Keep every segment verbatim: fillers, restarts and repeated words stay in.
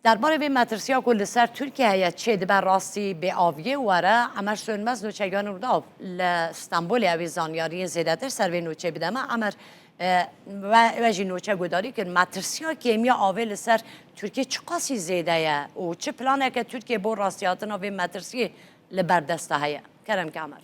Derbarê vê metirsiya ku li ser Tirkiye heye, çê dibe rastî bêaviyê were? Emer Sönmez, nûçegiran Rûdaw li Stenbolê, ew ê zanyariyên zêdetir ser vê nûçeyê bide me. Emer, e, we, we jî nûçe guhdarî kir. Metirsiya kêmiya avê li ser Tirkiye çiqasî zêde ye û çi planeke Tirkiye bo rastîhatina vê metirsiyê li ber dest de heye? Kerem ke Emer.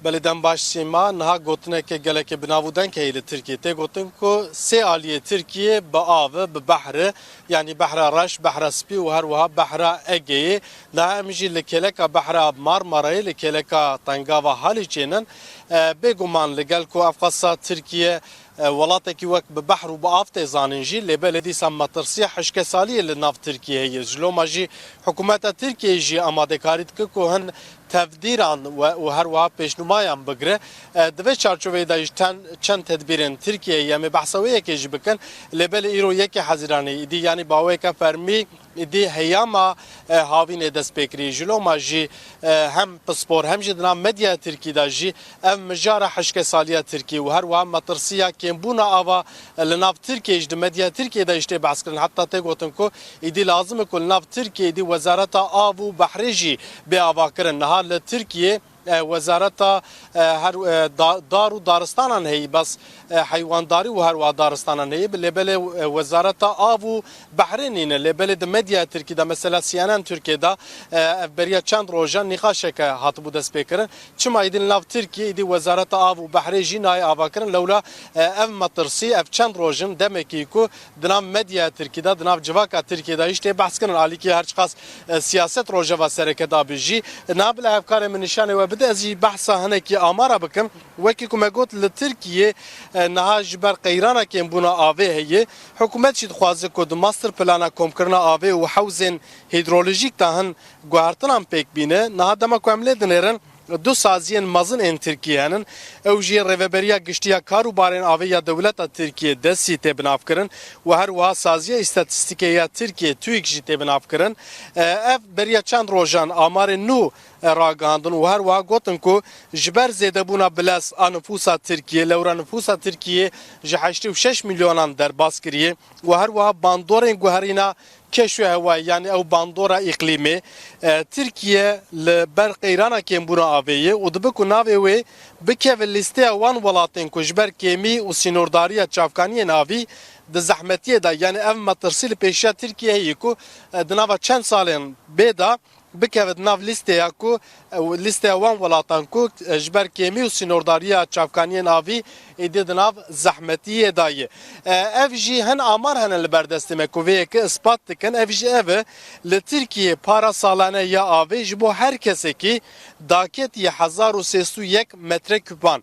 Belê, dem baş Sîma. Niha gotineke gelekê bi nav û deng heye li Tirkiyê. Tê gotin ku sê aliyê Tirkiyê bi av e, bi behr e, yanî Behra Reş, Behra Spî û her wiha Behra Egeyê. Niha em jî li kêleka Behra Marmarayê, li kêleka Tengava Halîçê nin. E, bêguman li gel ku ev qasa Tirkiye e, welatekî wek bi behr û bi av tê zanîn jî, lê belê dîsa metirsiya hişkesaliyê li nav Tirkiyê heye. Ji loma jî hikûmeta Tirkiyeyê jî amadekarî dike ku hin tevdîran we û her wiha pêşnûmayan bigire. E, di vê çarçoveyê de jî ten, çend tedbîrên Tirkiyeyê, em ê behsa wê yekê jî bikin, lê belê îro yekê Hezîranê, îdî yanî bi awayeke fermî Êdî heyama, e, havînê dest pê kirî. Ji loma jî, e, hem pispor hem jî di nav medyaya Tirkî de jî ev mijara hişkesaliya Tirkî û her wiha metirsiya kêmbûna ava, e, li nav Tirkiyê jî di medyaya Tirkiyê de jî tê behs kirin. Heta tê gotin ku êdî lazim e ku li nav Tirkiyê êdî Wezareta Av û Behrê jî bê avakirin. Niha li Tirkiyê e, wezareta, e, her, e, da-, dar û daristanan heyî, bes, e, heywandarî û her wiha daristanan heyî. Lê belê, e, wezareta av û behrê nîne. Lê belê di medyaya Tirkî de, mesela C N N Tirkiye de, e, ev beriya çend rojan nîqaşeke hatibû destpêkirin. Çima êdî li nav Tirkiyê êdî wezareta av û behrê jî nayê avakirin? Lewla, e, ev metirsî, ev çend roj in demekî ku di nav medyaya Tirkî de, di nav civaka Tirkiyê de jî tê behs kirin. Alîkî her çiqas, e, siyaset rojeva sereke dabî jî. Niha bila hevkarê min nîşanê we bide, ez jî behsa hinekî amara bikim. Wekî ku me got, li Tirkiyê, e, niha ji ber qeyrana kêmbûna avê heye. Hikûmet jî dixwaze ku di master plana komkirina avê û hewzên hîdrolojîk de hin guhertinan pêk bîne. Niha dema ku em lê dinêrin, du saziyên mezin ên Tirkiyê henin. Ew jî Rêveberiya Giştî ya Kar û Barên Avê ya Dewleta Tirkiyê, DESî, tê binavkirin û her wiha Saziya Îstatîstîkê ya Tirkiyê, TÜİK, jî tê binavkirin. E, ev beriya çend rojan amarên nû, e, ragihandin û her wiha gotin ku ji ber zêdebûna bilez a nifûsa Tirkiyê, lewra nifûsa Tirkiyê ji heştê û şeş milyonan derbas kiriye û her wiha bandorên guherîna keş û hewayê, yanî ew bandora îqlîmê, e, Tirkiye li ber qeyrana kêmbûna avê ye û dibe ku navê wê bikeve lîsteya wan welatên ku ji ber kêmî û sînordariya çavkaniyên avî di zehmetiyê de, yanî ev metirsî li pêşiya Tirkiye heye ku, e, di nava çend salên bê de bikeve di nav lîsteya ku, e, lîsteya wan welatan ku, e, ji ber kêmî û sînordariya çavkaniyên avî êdî di nav zehmetiyê de ye. E, ev jî hin amar hene li ber destê me ku vê yekê ispat dikin. Ev jî ev e, li Tirkiyê para salane ya avê ji bo her kesekî daketî hezar û sê sed û yek metre kuban.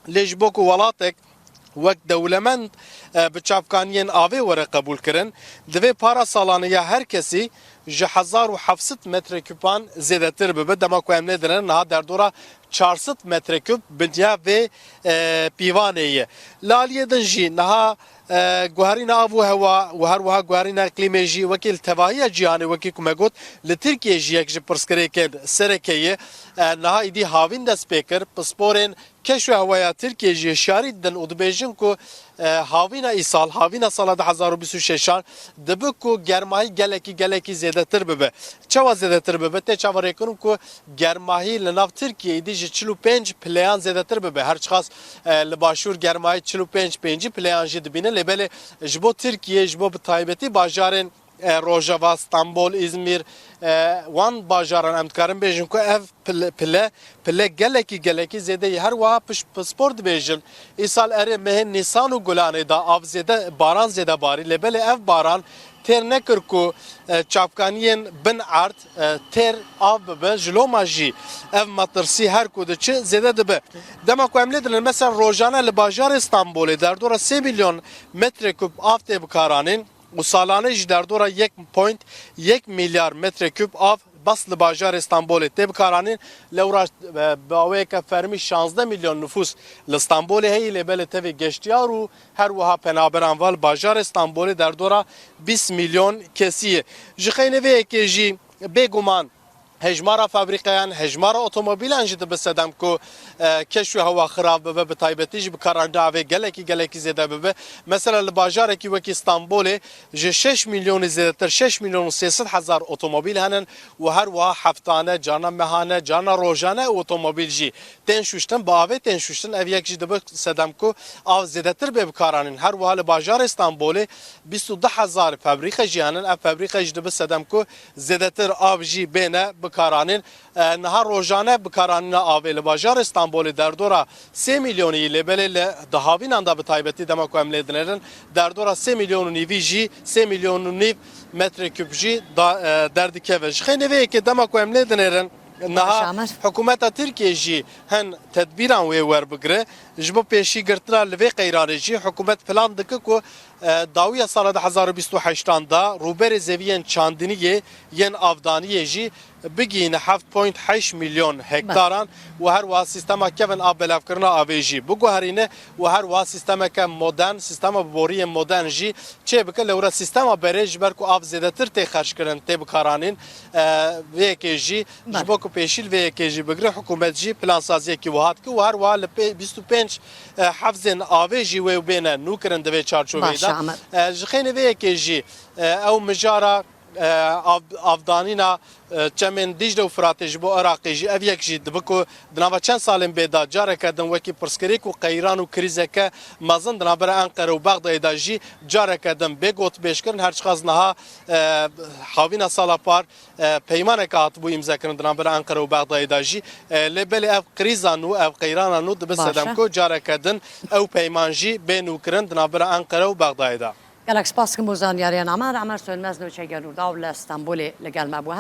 Lê ji bo ku welatek wek dewlemend, e, bi çavkaniyên avê were qebûlkirin, divê para salane ya her kesî ji hezar û heft sed metre kuban zêdetir bibe. Dema ku em lê dinêrin, niha derdora çar sed metre kub binya vê, e, pîvanê ye. Li aliyê din jî niha, e, guherîna av û hewa û her wiha guherîna îqlîmê jî wekî li tevahiya cîhanê, wekî ku me got, li Tirkiyê jî yek ji pirsgirêkên sereke ye. E, niha êdî havîn dest pê kir, pisporên keş û hewaya Tirkiyê jî hişyarî didin û dibêjin ku, e, havîna îsal, havîna sala du hezar û bîst û şeşan dibe ku germahî gelekî, gelekî zêdetir bibe. Çawa zêdetir bibe? Tê çaverêkirin ku germahî li nav Tirkiyeyê dî ji çil û pênc pileyan zêdetir bibe. Her çiqas, e, li başûr germahî çil û pênc, pêncî pileyan jî dibîne. Lê belê ji bo Tirkiye, ji bo bi taybetî bajarên e, Rojava, Stenbol, Îzmîr, e, wan bajaran em dikarin bêjin ku ev pile, pile, pile gelekî, gelekî zêde ye. Her wiha piş-, pispor dibêjin, îsal erê mehên Nîsan û Gulanê de av zêde, baran zêde barî, lê belê ev baran têr nekir ku, e, çavkaniyên bin erd, e, têr av bibe. Ji loma jî ev metirsî her ku diçe zêde dibe. Dema ku em lê dinin, mesela rojane li bajarê Stenbolê derdora sê milyon metre kub av tê bikaranîn. û salane jî derdora yek point yek milyar metre kub av bes li bajarê Stenbolê tê bikaranîn. Lewra, e, bi awayeke fermî şazdeh milyon nifûs li Stenbolê heye, lê belê tevî geştiyar û her wiha penaberan va li bajarê Stenbolê derdora bîst milyon kesî ye. Ji xeynê vê yekê jî bêguman Hejmara fabrîqeyan, hejmara otomobîlan jî dibe sedem ku, e, keş û hewa xirab bibe, bi taybetî jî bikaranîna avê gelekî, gelekî zêde bibe. Mesela li bajarekî wekî Stenbolê ji şeş milyonî zêdetir, şeş milyon û sê sed hezar otomobîl henin û her wiha heftane, carna mehane, carna rojane otomobîl jî tên şuştin, bi avê tên şuştin. Ev yek jî dibe sedem ku av zêdetir bê bikaranîn. Her wiha li bajarê Stenbolê bîst û du hezar febrîqe jî henin. Ev febrîqe jî dibe sedem ku zêdetir av jî bêne bikaranîn. E, niha rojane bikaranîna avê li bajarê Stenbolê derdora sê milyonî, lê belê li dihavînan de bi taybetî dema ku em lê dinêrin, derdora sê milyon û nîvî jî, sê milyon û nîv metre kub jî da, e, derdikeve. Ji xênê vê yekê dema ku em lê dinêrin, niha Amer. Hikûmeta Tirkiyê jî hin tedbîran wê werbigire. Ji bo pêşîgirtina li vê qeyranê jî hikûmet plan dike ku, e, dawiya sala du hezar û bîst û heştan de rûberê zeviyên çandiniyê yên avdaniyê jî bigihîne heft point heşt milyon hektaran û her wiha sîstema kevin a belavkirina avê jî biguherîne û her wiha sîstemeke modern, sîstema boriyên modern jî çêbike. Lewra sîstema berê, ji ber ku av zêdetir tê xerckirin, tê bikaranîn, e, vê yekê jî, ji Belê. bo ku pêşî li vê yekê jî bigire, hikûmet jî plansaziyekî wiha dike û her wiha li pê-, bîst û pênc, e, hevzên avê jî wê bêne nûkirin di vê çarçoveyê Baş de. Amer. E, ji xênê vê yekê jî, e, ew mijara, e, av-, avdanîna, e, çemên Dîcle û Firatê ji bo Iraqê jî ev yek jî dibe ku di nava çend salên bê de careke din wekî pirsgirêk û qeyran û krîzeke mezin di navbera Enqere û Bexdayê de jî careke din bê gotbêjkirin. Her çiqas niha, e, havîna sala par, e, peymaneke hatibû îmzekirin di navbera Enqere û Bexdayê de jî. E, lê belê ev krîza nû, ev qeyrana nû dibe Baş sedem e. ku careke din ew peyman jî bê nûkirin di navbera Enqere û Bexdayê de. Gelek spas dikim bo zanyariyan Amer. Amer Sönmez nûçeger Nûrdaw li Stenbolê li gel me bû.